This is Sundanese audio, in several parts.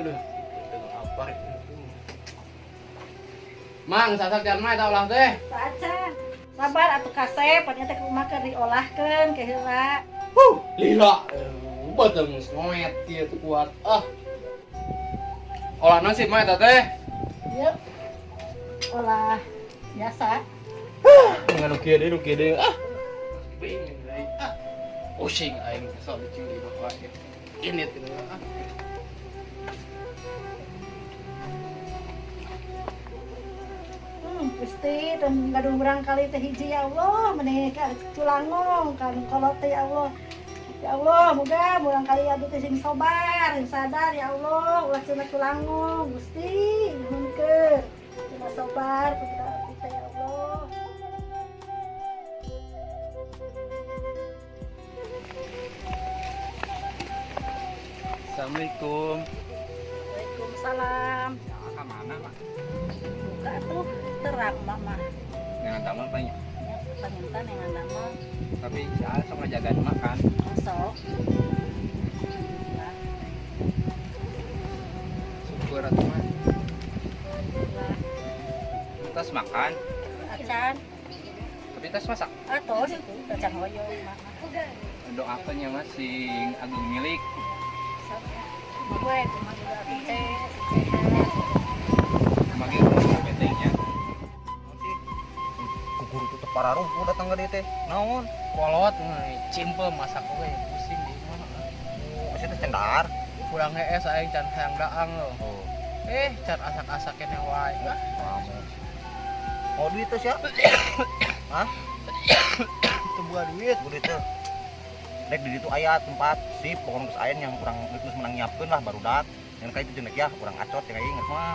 Aduh, apa itu? Mang, sasak jan mah eta olah teh. Acan. Sabar atuh kasep, nya teh kumaha keur diolahkeun ke heula. Huh, lila. Betul geus ngoet ieu teu kuat. Ah. Olah naon sih mah eta teh? Yuk. Olah biasa. Dengan nu kieu deui. Ah. Bingung aing. Ah. Pusing aing sok dicing di bawah. Ini teh ah. Gusti, dan gaduh urang kali teh hiji ya Allah, meni ka culangong kan kolot teh ya Allah. Ya Allah, moga murang kali abdi teh sing sabar, sing sadar ya Allah, ulah cenah culangong, Gusti, nuhunkeun. Cenah sabar putra abdi teh ya Allah. Assalamualaikum. Waalaikumsalam. Ya, ka mana, Mak? Buka tuh terang mama. Dengan tamal banyak. Ya, pangintan dengan tamal. Tapi si A sok ngajagaan makan. Sok. Syukur atuh mah. Tas makan. Acan. Tapi tas masak. Atos, acan hoyong mama. Doakeun nya mah sing agung milik. Gue kumaha juga abdi teh. Magi PT-nya. Guru tuh tepararuh datang ke dieu teh. Naon? Kolot cimpel masak oge pusing di mah. Oh, sia teh cendar. Kurang hees aing can hayang daang loh. Oh. Can asak-asak keneh wae. Mau duit teh sia? Hah? Teu boga duit. Duit teh. Rek di ditu aya tempat sip pokona geus aya yang urang geus menang nyiapkeun lah barudak. Yang ka itu jeung ya urang acot jeung aing geus mah.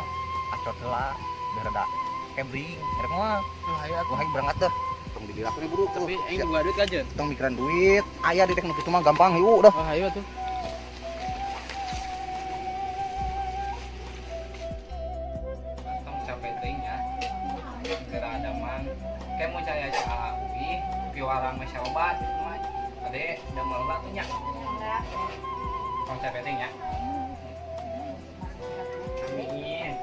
Acot heula biar rada kebring rek mah. Tuh hayu atuh. Wah, aing berangkat deh. Tong didirakeun buru. Tapi aing boga duit kajeun. Tong mikiran duit. Aya di teh nu kitu mah gampang yuk dah. Oh, hayu atuh. Tong capek teuing nya. Geura ada mang. Kayak mau caya cai piwarang mah obat kitu mah. Ade damel batu nya. Tong capek teuing nya. Amin.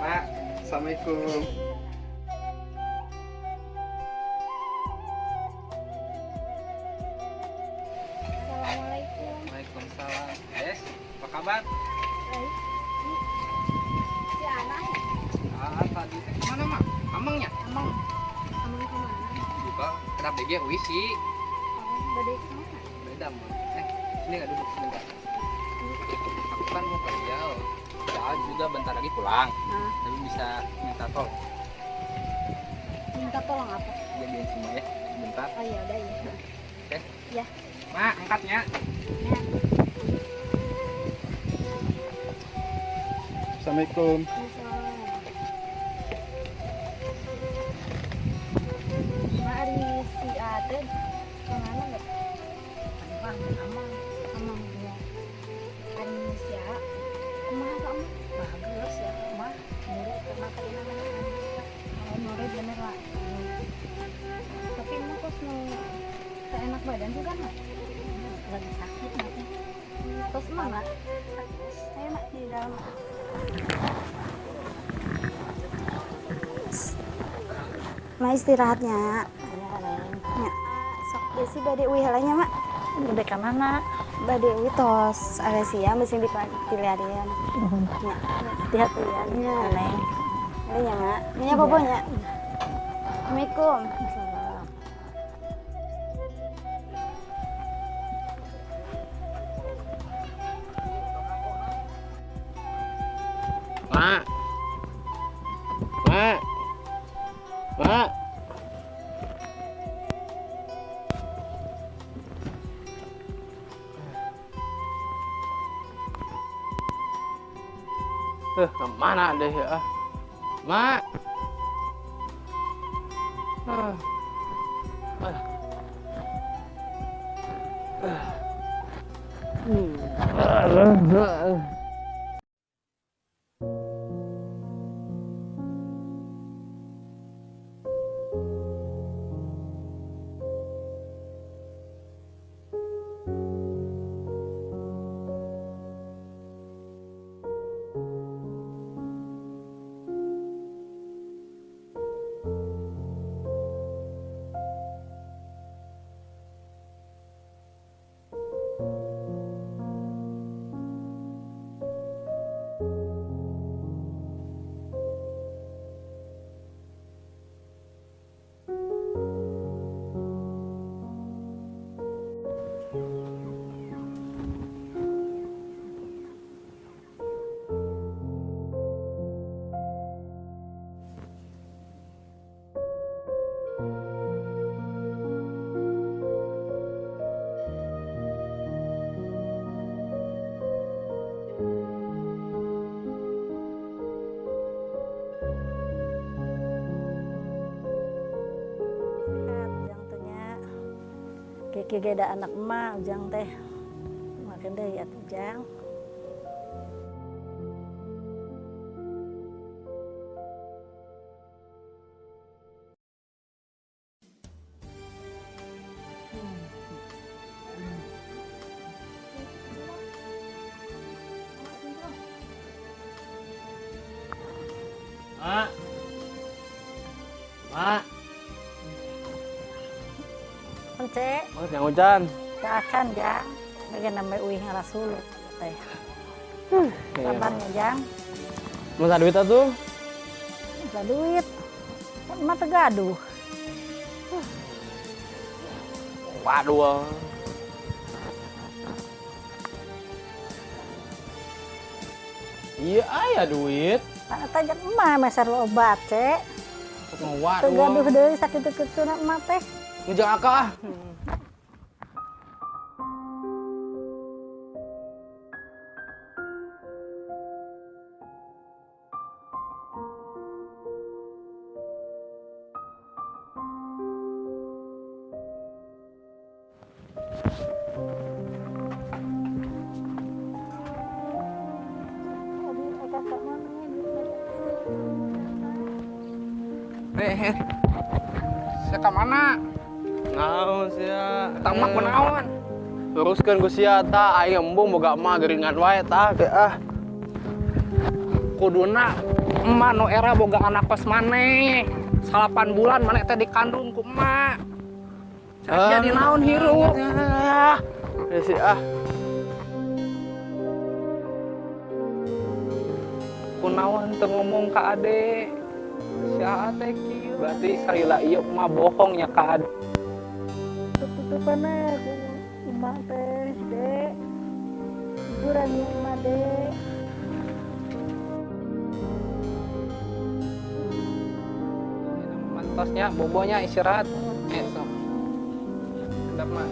Mak, assalamualaikum. Assalamualaikum. Waalaikumsalam. Des, apa kabar? Baik. Si Ana ya? Ah, tadi teh kemana, Mak? Amangnya? Amang. Amang kemana? Buka, kerap DG wisi. Oh, bade kemana? Beda, Mak. Sini nggak duduk sebentar. Aku kan mau kerja loh. Ya juga bentar lagi pulang. Nah. Tapi bisa minta tolong. Minta tolong apa? Jagain semua ya, sebentar. Oh iya, udah ya. Oke. Ya. Mak, angkatnya. Ya. Assalamualaikum. Mak, ari si Ade kemana nggak? Amang, amang. Amang ya. Ari si A, kumaha ka amang? Bagus ya, mah. Nurut karena kalian mana? Oh, nurut bener lah. Tapi emang kos nu tak enak badan juga mak? Lagi sakit mak. Tos emang mak? Ayo mak di dalam. Mak istirahatnya. Ya. Sok desi bade uih heula nya mak. Bade ka mana? Bade uih tos Aresia mesin dipilihan. Nya. Hati-hati ya. Nya. Neng. Heula nya mak. Nya bobo nya. Assalamualaikum. Waalaikumsalam. Mak. Mak. Mak. Kemana deh ya? Mak. Kieu ge da anak emak Ujang teh. Makin deui atuh Ujang. Mak. Mak. Ence. Oh, yang hujan. Acan, Jang. Bagian namanya uih ngarasul teh. Sabarnya, Jang. Minta duit atuh? Minta duit. Emak teu gaduh. Waduh. Iya, aya duit. Eta jeung emak meser obat, Cek. Waduh. Teu gaduh deui sakitu-kituna emak teh. Ngejang aka ah. Saya ke mana? Naon sia? Tamak kunaon? Teruskeun ku sia ta aing embung boga emak geringan wae ta teh ah. Kuduna emak nu era boga anak kos maneh. 8 bulan maneh teh dikandung ku emak. Jadi naon hirup? Ya si ah. Kunaon teu ngomong ka ade? Si Aa teh kieu. Berarti salila ieu mah bohongnya ka ade. Tutupan ku emak teh, Dek. Hiburan emak, Dek. Mantosnya bobonya istirahat. Sok. Kedap mah.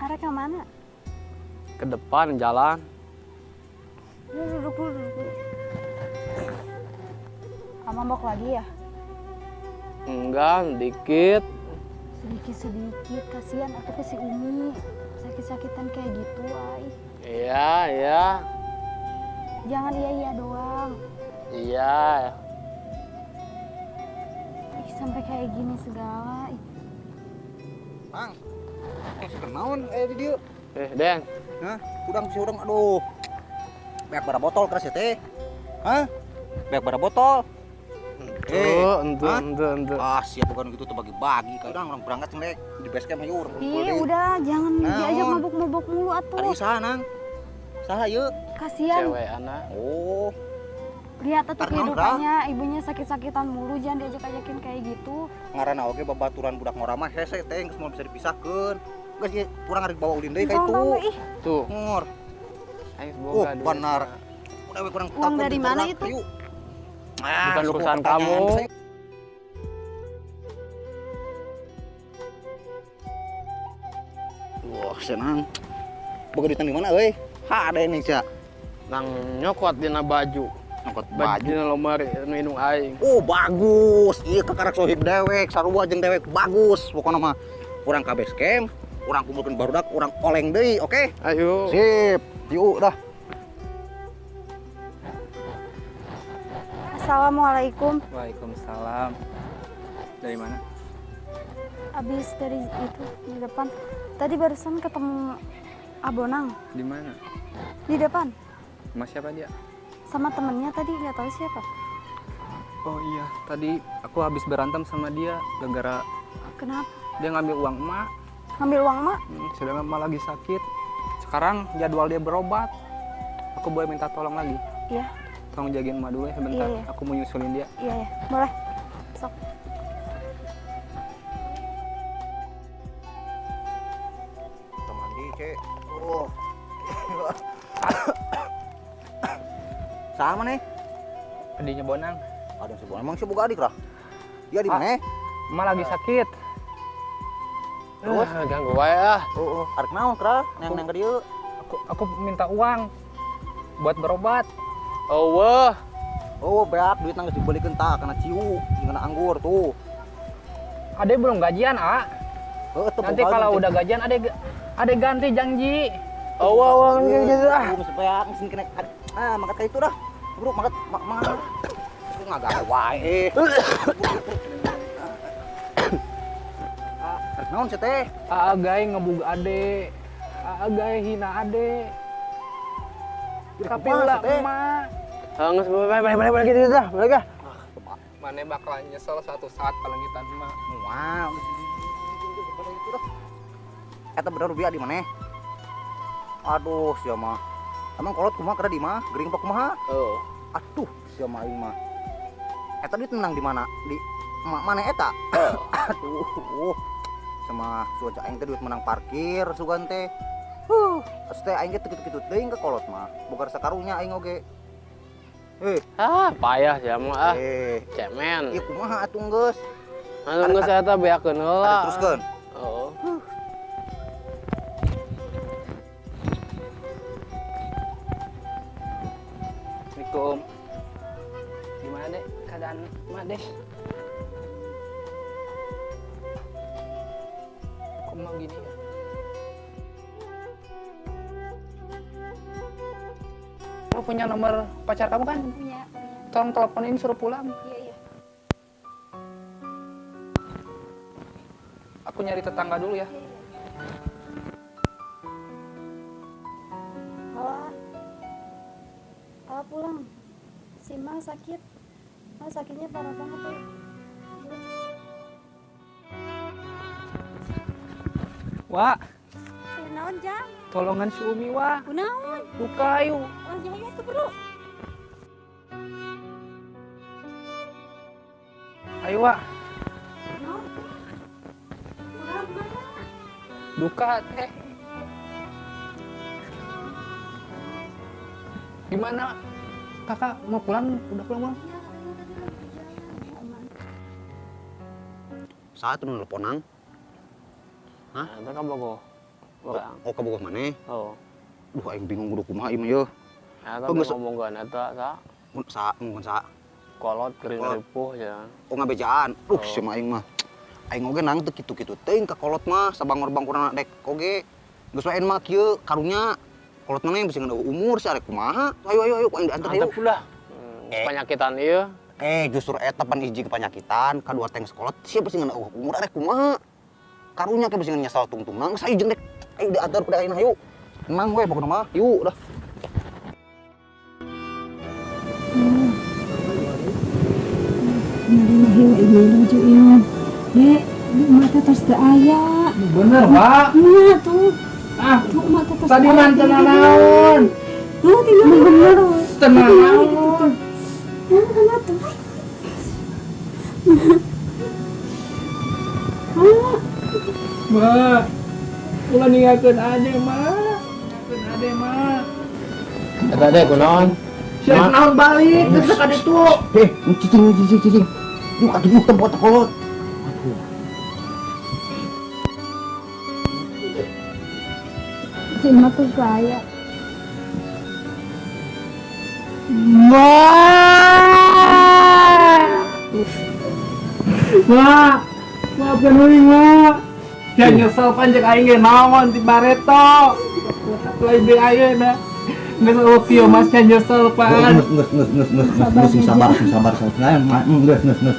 Arah ke mana? Ke depan jalan. Duduk dulu, duduk dulu. Kamu mabok lagi ya? Enggak, sedikit. Sedikit-sedikit, kasihan aku ke si Umi. Sakit-sakitan kayak gitu, ay. Iya, iya. Jangan iya-iya doang. Iya. Ih, sampai kayak gini segala. Ih. Mang. Kenaon di dieu? Den. Hah? Udang si udang aduh. Banyak bara botol keras ya teh. Hah? Banyak bara botol. Ente. Ah, siap bukan gitu tuh bagi-bagi. Kadang orang berangkat cenglek di base camp hayu urang. Ih, udah jangan diajak mabuk-mabuk mulu atuh. Ari saha, Nang? Saha ieu? Kasihan. Cewek anak. Oh. Lihat atuh kehidupannya, ibunya sakit-sakitan mulu, jangan diajak-ajakin kayak gitu. Ngaranna oge babaturan budak ngora mah hese teh geus moal bisa dipisahkeun. Geus kurang ari bawa ulin deui ka itu. Tuh. Ngor. Aing Oh, boga duit. benar. Udah we kurang Uang dari mana itu? Bukan urusan kamu. Wah, senang. Boga duitan di mana euy? Ha, ada ini, Ca. Nang nyokot dina baju. Nyokot baju dina lemari nu indung aing. Oh, bagus. Ieu kakarak sohib dewek, sarua jeung dewek bagus. Pokona mah urang ka base camp, urang kumpulkeun barudak, urang oleng deui, oke? Ayo. Sip. Yuk dah. Assalamualaikum. Waalaikumsalam. Dari mana? Abis dari itu di depan. Tadi barusan ketemu Abonang. Di mana? Di depan. Sama siapa dia? Sama temennya tadi, nggak tahu siapa. Oh iya, tadi aku habis berantem sama dia gara-gara. Kenapa? Dia ngambil uang emak. Ngambil uang emak? Sedangkan emak lagi sakit. Sekarang jadwal dia berobat. Aku boleh minta tolong lagi? Iya. Tolong jagain emak dulu ya sebentar. Iya, iya. Aku mau nyusulin dia. Iya, iya. Boleh. Sok. Kita mandi, Cek. Oh. Sama nih. Adiknya Bonang. Ada si Bonang. Emang si boga adik lah. Dia di mana? Emak lagi sakit. Terus Ah, ganggu wae ah. Oh, arek naon kra? Neng neng ka dieu. Aku minta uang buat berobat. Oh, wah. Oh, beak duit nang geus dibelikeun tah kana ciu, jeung kana anggur tuh. Ade belum gajian, A. Heeh, teu Nanti boga kalau duit. udah gajian ade ade ganti janji. Oh, wah, wah, gitu ah. Geus beak geus kena ah mangkat ka itu dah. Bro, mangkat mangkat. Itu ngagawe wae. Ah, arek naon sih teh? Aa gae ngebug ade. Aa gae hina ade. Tapi Kumaha ulah sih, teh? emak. Ah, geus balik balik balik balik gitu dah. Balik ah. Mane bakalan nyesel suatu saat palengitan emak. Moal. Itu dah. Eta bener rupiah di mana? Aduh, sia mah. Emang kolot kumaha kada di mah? Gering apa kumaha? Oh. Aduh, sia mah aing mah. Eta duit menang di mana? Di mana eta? Aduh. Sama suaca aing teh duit menang parkir sugan teh. Huh, asuh teh aing ge teu kitu-kitu teuing ka kolot mah. Boga rasa karunya aing oge. Ah, payah sia mah ah. Cemen. Ieu kumaha atuh geus? Anu geus eta beakeun heula. Teruskeun. Oh. Assalamualaikum. Gimana dek keadaan Mak Des? Kok mau gini ya? Kamu punya nomor pacar kamu kan? Punya. Tolong teleponin suruh pulang. Iya, iya. Aku nyari tetangga dulu ya. Halo. Halo pulang. Si Mang sakit. Mang sakitnya parah banget tuh. Wak, Naon jang? tolongan si Umi, Wak. Kunaon? Luka ayo. Oh jaya tuh bro. Ayo, Wak. Naon? Kunaon mana? Duka teh. Gimana? Kakak mau pulang? Udah pulang belum? Iya, katanya tadi lagi di jalan. Saat nu nelpon nang? Hah? Eta ka Bogoh. Urang. Oh, ka Bogoh maneh? Oh. Duh, aing bingung kudu kumaha ieu mah yeuh. Eta Oh, geus- ngomongkeun eta sa Mun sa, mun sa. kolot gering Kolot. ripuh ya. Oh ngabejaan. Duh, Oh. sia mah aing mah. Aing oge nang teu kitu-kitu teuing ka kolot mah sabangor-bangorna dek oge. Geus wae mah kieu karunya. Kolot maneh bisa ngan umur sia arek kumaha. Ayo ayo ayo aing diantar ayo. Antep udah. Penyakitan ieu. Justru eta pan hiji kepenyakitan, kadua teh kolot sia pasti ngan umur arek kumaha. Karunya ke bisa nyesal tungtung nang geus ayo jeung dek. Ayo diantar ku aing ayo. Tenang we pokona mah. Yuk dah. Innalillahi wa inna ilaihi raji'un. Dek, emak teh tos teu aya. Bener, Wak. Nya tuh. Ah, Tuh emak teh tos tadi teu aya, mah teu tinggal. naon. Tuh tinggal bener. Tenang naon. Nah, kana tuh. Ah, Ma, ulah ninggalkeun ade, Ma. Ninggalkeun ade, Ma. Eta deh kunaon? Sia naon balik geus ka ditu. Cicing cicing cicing. Yuk atuh yuk tempat kolot. si emak tuh teu aya. Ma. Ma, maafkan uing, Ma. Sia nyesel panjang aing ge naon ti bareto. Lain deui ayeuna. Geus eueuh kieu mas sia nyesel pan. Geus geus geus geus geus geus sabar sabar sabar. Geus geus geus.